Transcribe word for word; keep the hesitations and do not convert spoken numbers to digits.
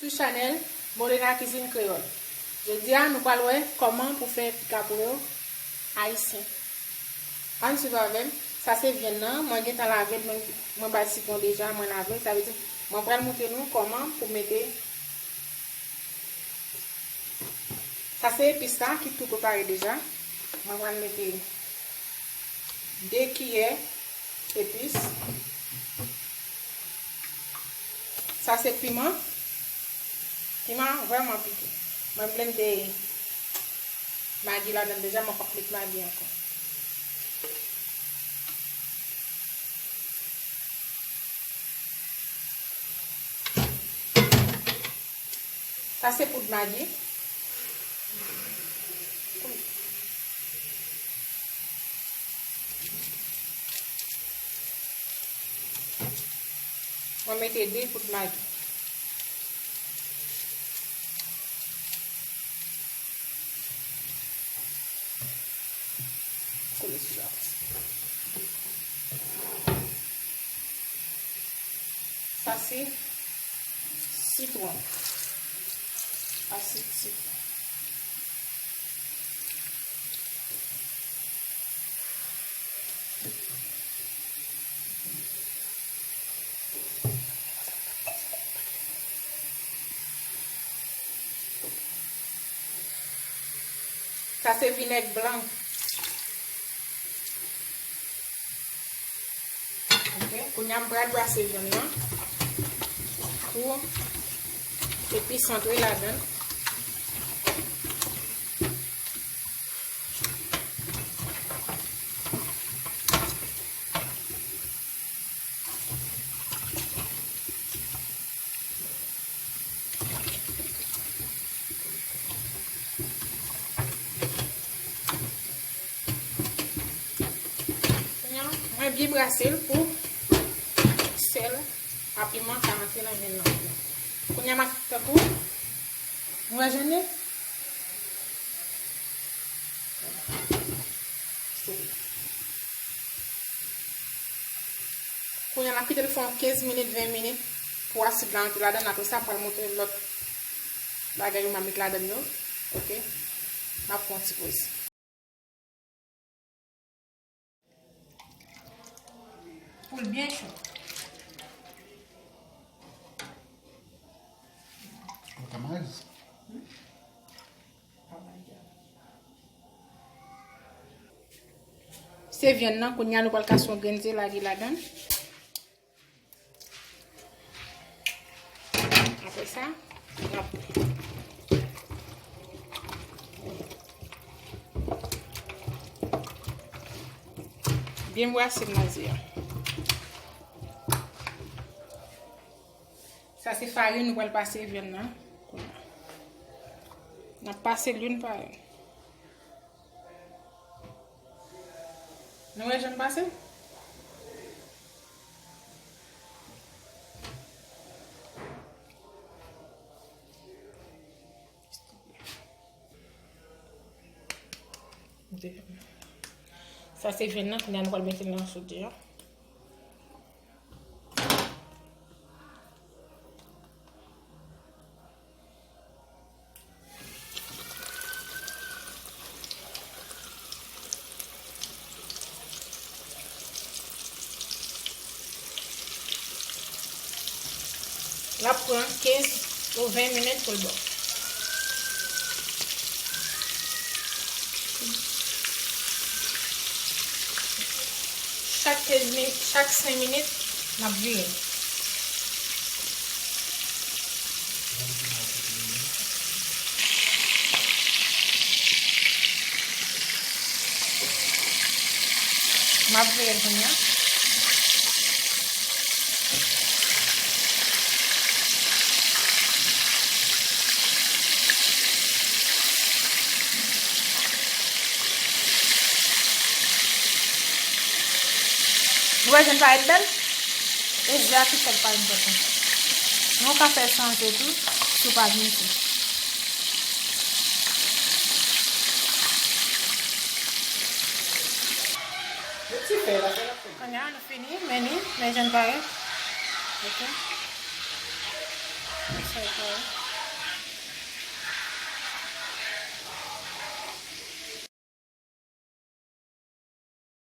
Sou chanèl Molena Cuisine Créole. Jodi a, nou pral wè kòman pou fè pika pou yo ayisyen. Ann swiv avè m. Sa se vyann nan. Mwen gentan lave l, mwen, mwen bay sitwon deja, mwen lave l. Sa vle di, mwen pral montre nou kòman pou mete. Sa se epis la ki tou prepare deja. Mwen pral mete de kiyè epis. Sa se piman. Piman an vrèman pike. Mwen blende magi ladan deja, mwen p ap met magi ankò. Sa se poud magi. Mwen mete de poud magi. Kole sou la. Sa se sitwon. Asid sitwon. Sa se vinèg blan. Ok, kounye a m pral brase vyann nan pou epis antre ladan l. Kounye a, mwen byen brase l pou sèl a piman ka antre nan vyann nan. Kounye a, m ap tankou, nou wè jan l ye? Kounye a, n ap kite l fè yon kenz minit, ven minit pou asid la antre ladan l. Apre sa, m pral montre lòt bagay yo m ap met ladan l yo. Ok? M ap pran yon ti poz. Pou l byen cho. Ou ka maj? Se vyann nan, kounye a nou pral kase yon grenn ze lage ladan l. Apre sa, n ap byen brase nan ze a. Sa se farin nou pral pase vyann nan. N ap pase l youn pa youn. Nou wè jan l pase? Sa se vyann nan, kounye a nou pral mete l nan soudè a. L ap pran kenz ou ven minit pou l bon. Chak kenz minit, chak senk minit, n ap vire l. M ap vire l kounye a. Ou wè jan l parèt bèl? E ze a ki fè l parèt bèl konsa. Men w ka fè l chanje tou, si w pa vin isit. Kounye a, nou fini, men li, men jan l parèt. Ok. Sa e kare.